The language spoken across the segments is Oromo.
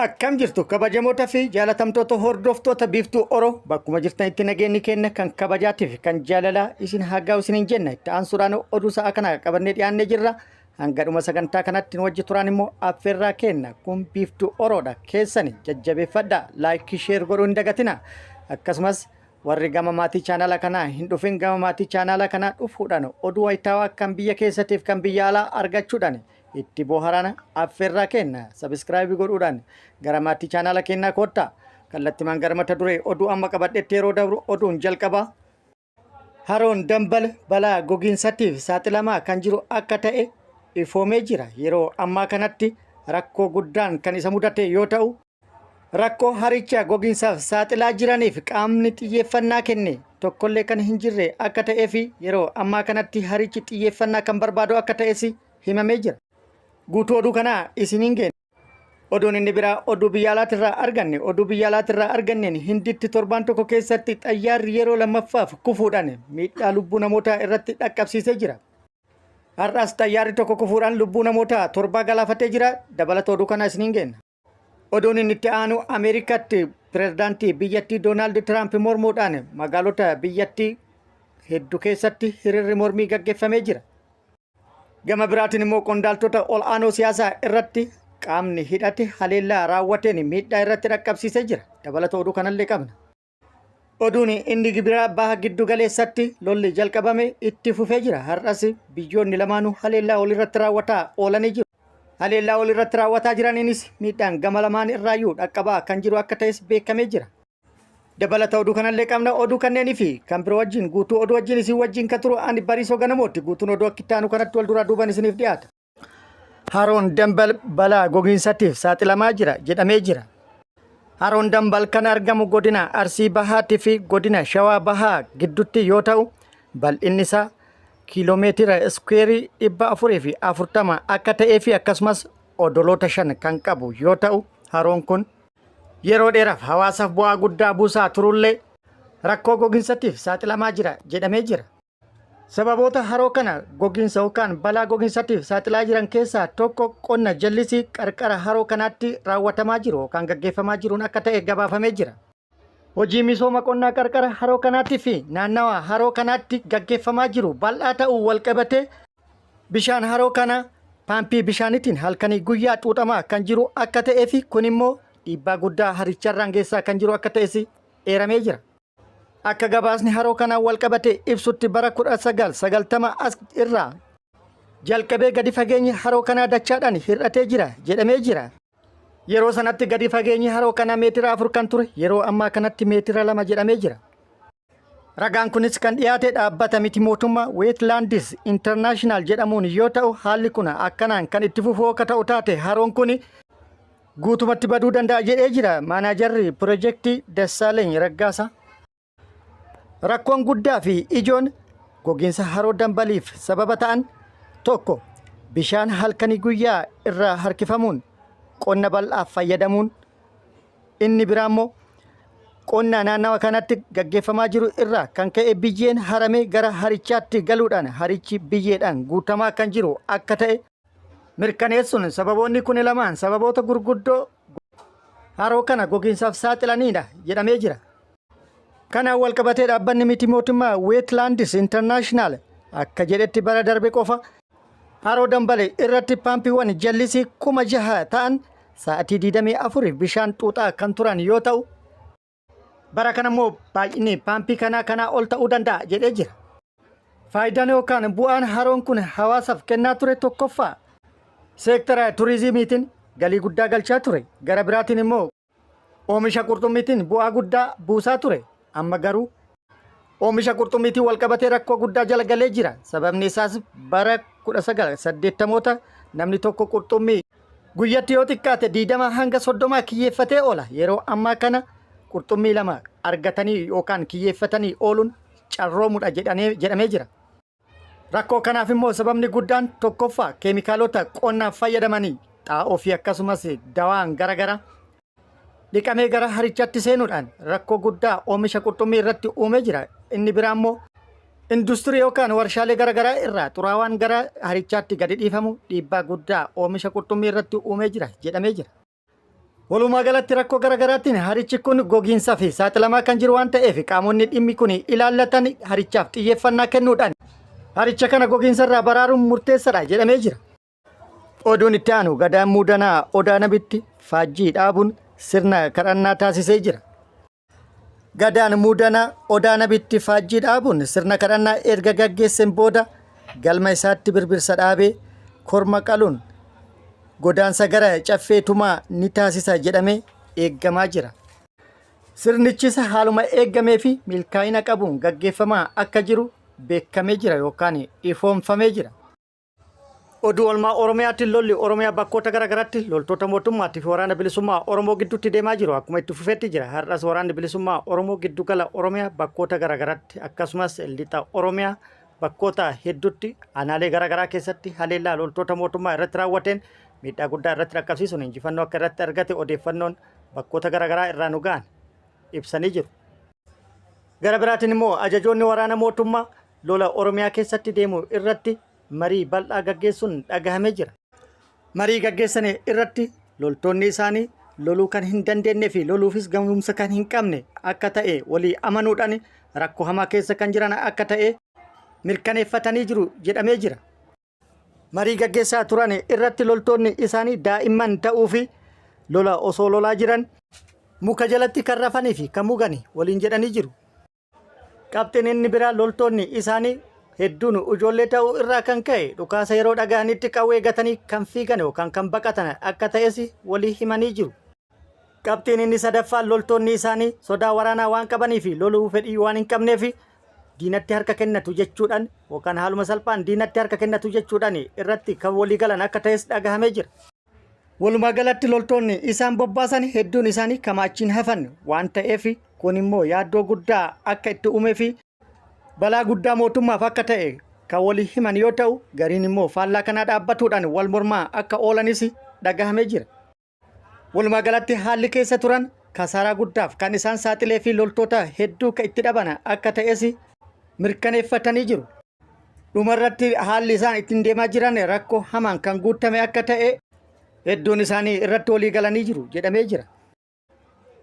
Akkam jirtu kabajamoota fi jaalatamtoota hordoftoota Biiftuu Oro, bakkuma jirtanitti nageenyi keenya kan kabajaatiif kan jaalalaa isin haa gahu isiniin jenna. Itti aansuudhaan oduu sa'a kana qabannee dhiyaannee jirra. Hanga dhuma sagantaa kanatti nu wajji turaan immoo affeerraa kenna. Kun Biiftuu Oroodha. Keessani jajjabeeffadha. Like, share godhuu hin dagatina. Akkasumas warri gama maatii chaanala kanaa hin dhufin gama maatii chaanala kanaa dhufuudhaan oduu wayitaawaa kan biyya keessatiif kan biyya alaa argachuudhaan itti boharana affeerraa kenna. Subscribe godhuudhaan gara maatii chaanala kennaa koottaa. Kallattimaan gara mata duree oduu amma qabadhetti yeroo dabru, oduun jalqabaa Haroon Dambal balaa gogiinsatiif saaxilamaa kan jiru akka ta'e ifoomee jira. Yeroo ammaa kanatti rakkoo guddaan kan isa mudate yoo ta'u, rakkoo haricha gogiinsaaf saaxilaa jiraniif qaamni xiyyeeffannaa kenne tokkollee kan hin jirre akka ta'ee fi yeroo ammaa kanatti harichi xiyyeeffannaa kan barbaadu akka ta'es himamee jira. Guutuu oduu kanaa isiniin geenya. Oduun inni biraa oduu biyya alaatirraa arganne. Oduu biyya alaatirraa arganneen, Hinditti torbaan tokko keessatti xayyaarri yeroo lammaffaaf kufuudhaan miidhaa lubbuu namootaa irratti dhaqqabsiisee jira. Har'as xayyaarri tokko kufuudhaan lubbuu namoota torbaa galaafatee jira. Dabalata oduu kanaa isiniin geenna. Oduun inni itti aanu, Ameerikaatti pirezidaantii biyyattii Doonaald Tiraamp mormuudhaan magaalota biyyattii hedduu keessatti hiriirri mormii gaggeeffamee jira. Gama biraatiin immoo qondaaltota ol'aanoo siyaasaa irratti qaamni hidhate haleellaa raawwateen miidhaa irratti dhaqqabsiisee jira. Dabalata oduu kanallee qabna. Oduun inni biraa, baha giddu galeessatti lolli jalqabame itti fufee jira. Har'as biyyoonni lamaanuu haleellaa walirratti raawwataa oolanii jiru. Haleellaa walirratti raawwataa jiraniinis miidhaan gama lamaan irraayyuu dhaqqabaa kan jiru akka ta'es beekamee jira. Dabalata oduu kanallee qabna. Oduu kanneenii fi kan biroo wajjin, guutuu oduu wajjin isin wajjin kan turu ani Bariisoo Ganamooti. Guutuun oduu akka itti aanu kanatti wal duraa duuban isiniif dhiyaata. Haroon Dambal balaa gogiinsatiif saaxilamaa jira jedhamee jira. Haroon Dambal kan argamu godina Arsii Bahaatii fi godina Shawaa Bahaa gidduutti yoo ta'u, bal'inni isaa kiiloomeetira iskuweerii 440 akka ta'ee fi akkasumas odoloota shan kan qabu yoo ta'u, haroon kun yeroo dheeraaf hawaasaaf bu'aa guddaa buusaa turullee rakkoo gogiinsatiif saaxilamaa jira jedhamee jira. Sababoota haroo kana gogiinsa yookaan balaa gogiinsatiif saaxilaa jiran keessaa tokko qonna jallisii qarqara haroo kanaatti raawwatamaa jiru yookaan gaggeeffamaa jiruun akka ta'e gabaafamee jira. Hojii misooma qonnaa qarqara haroo kanaatii fi naannawa haroo kanaatti gaggeeffamaa jiru bal'aa ta'uu walqabatee bishaan haroo kanaa paampii bishaaniitiin halkanii guyyaa xuuxamaa kan jiru akka ta'ee fi kun immoo dhiibbaa guddaa haricharraan geessaa kan jiru akka ta'es eeramee jira. Akka gabaasni haroo kanaan walqabate ibsutti, bara 1990 as irraa jalqabee gadi fageenyi haroo kanaa dachaadhaan hir'atee jira jedhamee jira. Yeroo sanatti gadi fageenyi haroo kanaa meetira 4 kan ture yeroo ammaa kanatti meetira 2 jedhamee jira. Ragaan kunis kan dhiyaate dhaabbata miti mootummaa Wetlands International jedhamuun yoo ta'u, haalli kun akkanaan kan itti fufuu akka ta'u taate haroon kun guutumatti baduu danda'a jedhee jira maanaajarri pirojektii Dassaaleny Raggaasaa. Rakkoon guddaa fi ijoon gogiinsa haroo Dambaliif sababa ta'an tokko bishaan halkanii guyyaa irraa harkifamuun qonna bal'aaf fayyadamuun, inni biraa immoo qonna naannawa kanatti gaggeeffamaa jiru irraa kan ka'e biyyeen haramee gara harichaatti galuudhaan harichi biyyeedhaan guutamaa kan jiru akka ta'e mirkaneessuun, sababoonni kun lamaan sababoota gurguddoo haroo kana gogiinsaaf saaxilanidha jedhamee jira. Kanaan walqabatee dhaabbanni miti mootummaa Wetlands International akka jedhetti, bara darbe qofa haroo Dambale irratti paampiiwwan jallisii 6,000 ta'an sa'atii 24 bishaan xuuxaa kan turan yoo ta'u, bara kana immoo baay'inni paampii kanaa kanaa ol ta'uu danda'a jedhee jira. Faayidaan yookaan bu'aan haroon kun hawaasaaf kennaa ture tokkoffaa seektara turizimiitiin galii guddaa galchaa ture. Gara biraatiin immoo oomisha qurxummiitiin bu'aa guddaa buusaa ture. Amma garuu oomisha qurxummiitiin walqabatee rakkoo guddaa jala galee jira. Sababni isaas bara 1980moota namni tokko qurxummii guyyatti yoo xiqqaate 20 hanga 30 kiyyeeffatee oola. Yeroo ammaa kana qurxummii lama argatanii yookaan kiyyeeffatanii ooluun carroomudha jedhamee jira. Rakkoo kanaaf immoo sababni guddaan tokkoffaa keemikaalota qonnaaf fayyadamanii, xaa'oo fi akkasumas dawaan garaagaraa dhiqamee gara harichaatti seenuudhaan rakkoo guddaa oomisha qurxummii irratti uumee jira. Inni biraa immoo industirii yookaan warshaalee garaagaraa irraa xuraawaan gara harichaatti gadi dhiifamu dhiibbaa guddaa oomisha qurxummii irratti uumee jira jedhamee jira. Walumaa galatti rakkoo garaagaraatiin harichi kun gogiinsaa fi saaxilamaa kan jiru waan ta'eef qaamonni dhimmi kun ilaallatan harichaaf xiyyeeffannaa kennuudhaan haricha kana gogiinsa irraa baraaruun murteessaadha jedhamee jira. Oduun itti aanu Gadaan Muudanaa Odaa Nabitti faajjii dhaabuun sirna kadhannaa taasisee jira. Gadaan Muudanaa Odaa Nabitti faajjii dhaabuun sirna kadhannaa erga gaggeesseen booda galma isaatti birbirsa dhaabee korma qaluun godaansa gara Caffee Tumaa ni taasisa jedhamee eeggamaa jira. Sirnichis haaluma eeggamee fi milkaa'ina qabuun gaggeeffamaa akka jiru beekamee jira yookaan ifoomfamee jira. Oduu olmaa Oromiyaatiin lolli Oromiyaa bakkoota garaagaraatti loltoota mootummaatii fi waraana bilisummaa Oromoo gidduutti deemaa jiru akkuma itti fufetti jira. Har'as waraanni bilisummaa Oromoo giddugala Oromiyaa bakkoota garaagaraatti akkasumas lixa Oromiyaa bakkoota hedduutti aanaalee garaagaraa keessatti haleellaa loltoota mootummaa irratti raawwateen miidhaa guddaa irratti dhaqqabsiisuun injifannoo akka irratti argate odeeffannoon bakkoota garaagaraa irraa nu ga'an ibsanii jiru. Gara biraatiin immoo ajajoonni waraana mootummaa lola Oromiyaa keessatti deemu irratti marii bal'aa gaggeessuun dhagahamee jira. Marii gaggeessan irratti loltoonni isaanii loluu kan hin dandeenye fi loluufis gahumsa kan hin qabne akka ta'e walii amanuudhaan rakkoo hamaa keessa kan jiran akka ta'e mirkaneeffatanii jiru jedhamee jira. Marii gaggeessaa turan irratti loltoonni isaanii daa'imman ta'uu fi lola osoo lolaa jiran muka jalatti kan rafanii fi kan mugani waliin jedhanii jiru. Qabxiin inni biraa loltoonni isaanii hedduun ijoollee ta'uu irraa kan ka'e dhukaasa yeroo dhaga'anitti qawwee gatanii kan fiigan yookaan kan baqatan akka ta'es walii himanii jiru. Qabxiin inni sadaffaan loltoonni isaanii sodaa waraanaa waan qabanii fi loluu fedhii waan hin qabneef diinatti harka kennatu jechuudhaan yookaan haaluma salphaan diinatti harka kennatu jechuudhaan irratti kan walii galan akka ta'es dhagahamee jira. Walumaa galatti loltoonni isaan bobbaasan hedduun isaanii kamaachiin hafan waan ta'eef kun immoo yaaddoo guddaa akka itti uumee fi balaa guddaa mootummaaf akka ta'e kan walii himan yoo ta'u gariin immoo faallaa kanaa dhaabbatuudhaan wal mormaa akka oolanis dhagahamee jira. Walumaa galatti haalli keessa turan kasaaraa guddaaf kan isaan saaxilee fi loltoota hedduu kan itti dhaban akka ta'es mirkaneeffatanii jiru. Dhumarratti haalli isaan ittiin deemaa jiran rakkoo hamaan kan guutame akka ta'e hedduun isaanii irratti walii galanii jiru jedhamee jira.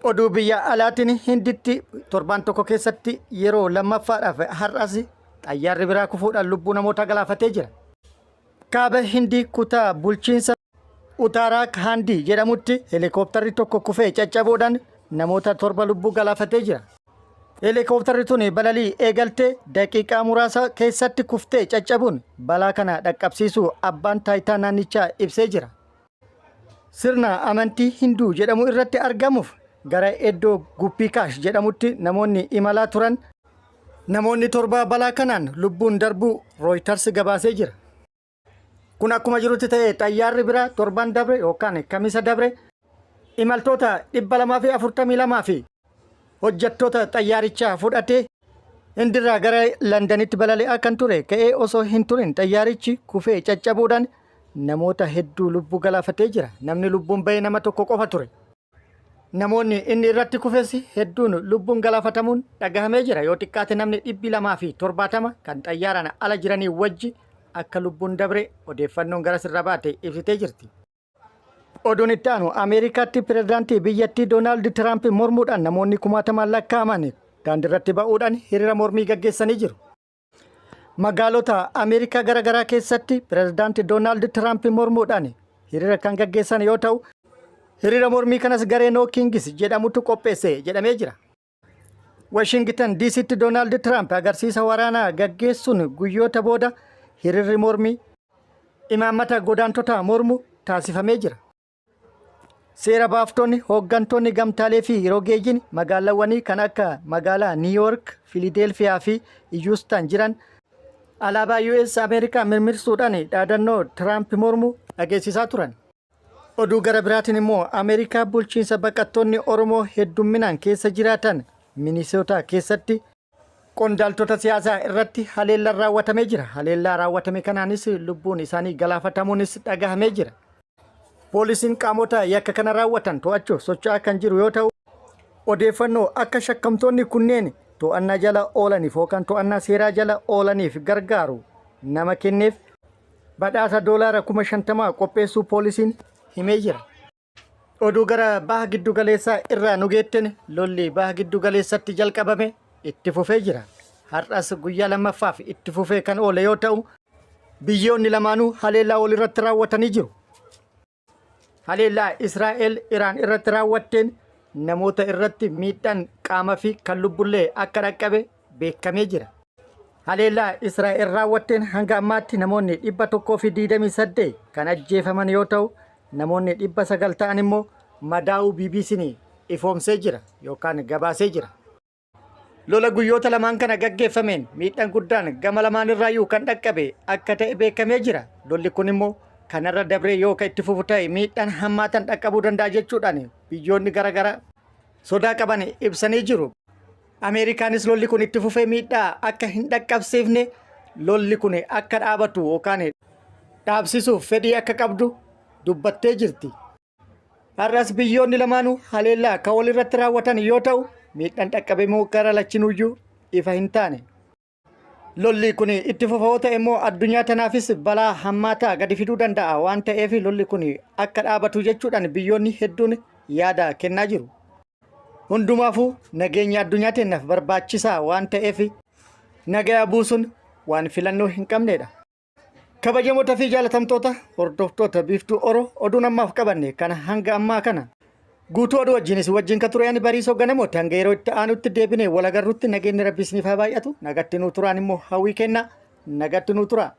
Oduu biyya alaatiin Hinditti torbaan tokko keessatti yeroo lammaffaadhaaf har'as xayyaarri biraa kufuudhaan lubbuu namootaa galaafatee jira. Kaaba Hindii kutaa bulchiinsa Utaaraakhaandii jedhamutti heelikooptarri tokko kufee caccabuudhaan namoota torba lubbuu galaafatee jira. Heelikooptarri tun balalii eegaltee daqiiqaa muraasa keessatti kuftee caccabuun balaa kana dhaqqabsiisuu abbaan taayitaa naannichaa ibsee jira. Sirna amantii Hinduu jedhamu irratti argamuuf gara iddoo Guppikaash jedhamutti namoonni imalaa turan namoonni torba balaa kanaan lubbuun darbuu Rooyitars gabaasee jira. Kun akkuma jirutti ta'e xayyaarri biraa torban dabre yookaan kamisa dabre imaltoota 242 fi hojjettoota xayyaarichaa fudhatee Hindirraa gara Londanitti balali'aa kan ture ka'ee osoo hin turin xayyaarichi kufee caccabuudhaan namoota hedduu lubbuu galaafatee jira. Namni lubbuun ba'e nama tokko qofa ture. Namoonni inni irratti kufes hedduun lubbuun galaafatamuun dhagahamee jira. Yoo xiqqaate namni 270 kan xayyaaraan ala jiranii wajji akka lubbuun dabre odeeffannoon gara sirra baate ibsitee jirti. Oduun itti aanu Ameerikaatti pirezidaantii biyyattii Doonaald Tiraamp mormuudhaan namoonni kumaatamaan lakkaa'aman daandiirratti ba'uudhaan hiriira mormii gaggeessanii jiru. Magaalota Ameerikaa garaagaraa keessatti pirezidaanti Doonaald Tiraamp mormuudhaan hiriira kan gaggeessan yoo ta'u, hiriira mormii kanas garee No Kings jedhamutu qopheesse jedhamee jira. Washington DCtti Doonaald Tiraamp agarsiisa waraanaa gaggeessuun guyyoota booda hiriirri mormii imaammata godaantota mormu taasifamee jira. Seera baaftonni, hooggantoonni gamtaalee fi rogeeyyiin magaalawwanii kan akka magaalaa Niw Yoork, Filideelfiyaa fi Hiyuustan jiran alaabaa US Ameerikaa mirmirsuudhaan dhaadannoo Tiraamp mormu dhageessisaa turan. Oduu gara biraatiin immoo Ameerikaa bulchiinsa baqattoonni Oromoo heddumminaan keessa jiraatan Minisootaa keessatti qondaaltota siyaasaa irratti haleellaan raawwatamee jira. Haleellaa raawwatame kanaanis lubbuun isaanii galaafatamuunis dhagahamee jira. Poolisiin qaamota yakka kana raawwatan to'achuuf socho'aa kan jiru yoo ta'u, odeeffannoo akka shakkamtoonni kunneen to'annaa jala oolaniif yookaan to'annaa seeraa jala oolaniif gargaaru nama kenneef badhaasa doolaara 50,000 qopheessuu poolisiin himee jira. Oduu gara baha giddu galeessaa irraa nu geetten lolli baha giddu galeessatti jalqabame itti fufee jira. Har'as guyyaa lammaffaaf itti fufee kan oole yoo ta'u, biyyoonni lamaanuu haleellaa walirratti raawwatanii jiru. Haleellaa Israa'el Iraan irratti raawwatteen namoota irratti miidhaan qaama fi kan lubbullee akka dhaqqabe beekamee jira. Haleellaa Israa'el raawwatteen hanga ammaatti namoonni 128 kan ajjeefaman yoo ta'u, namoonni 900 ta'an immoo madaa'uu BBC'n ifoomsee jira yookaan gabaasee jira. Lola guyyoota lamaan kana gaggeeffameen miidhaan guddaan gama lamaan irraayyuu kan dhaqqabe akka ta'e beekamee jira. Lolli kun immoo kanarra dabree yoo kan itti fufu ta'e miidhaan hammaatan dhaqqabuu danda'a jechuudhaan biyyoonni garaagaraa sodaa qaban ibsanii jiru. Ameerikaanis lolli kun itti fufee miidhaa akka hin dhaqqabsiifne lolli kun akka dhaabatu yookaan dhaabsisuuf fedhii akka qabdu dubbattee jirti. Har'as biyyoonni lamaanuu haleellaa kan walirratti raawwatan yoo ta'u, miidhaan dhaqqabe immoo gara lachinuyyuu ifa hin taane. Lolli kun itti fufa yoo ta'e immoo addunyaa tanaafis balaa hammaataa gadi fiduu danda'a waan ta'eef lolli kun akka dhaabatu jechuudhaan biyyoonni hedduun yaada kennaa jiru. Hundumaafuu nageenya addunyaa teenyaaf barbaachisaa waan ta'eef nagaya buusuun waan filannoo hin qabnedha. Kabajamoota fi jaalatamtoota hordoftoota Biiftuu Oro oduun ammaaf qabanne kana hanga ammaa kana. Guutuu oduu wajjinis wajjin ka ture ani Bariisoo Ganamooti hanga yeroo itti aanutti deebinee wal agarrutti nageenyi Rabbi isiniif haa baay'atu nagatti nuu turaan immoo hawwii kenna nagatti nuu turaa.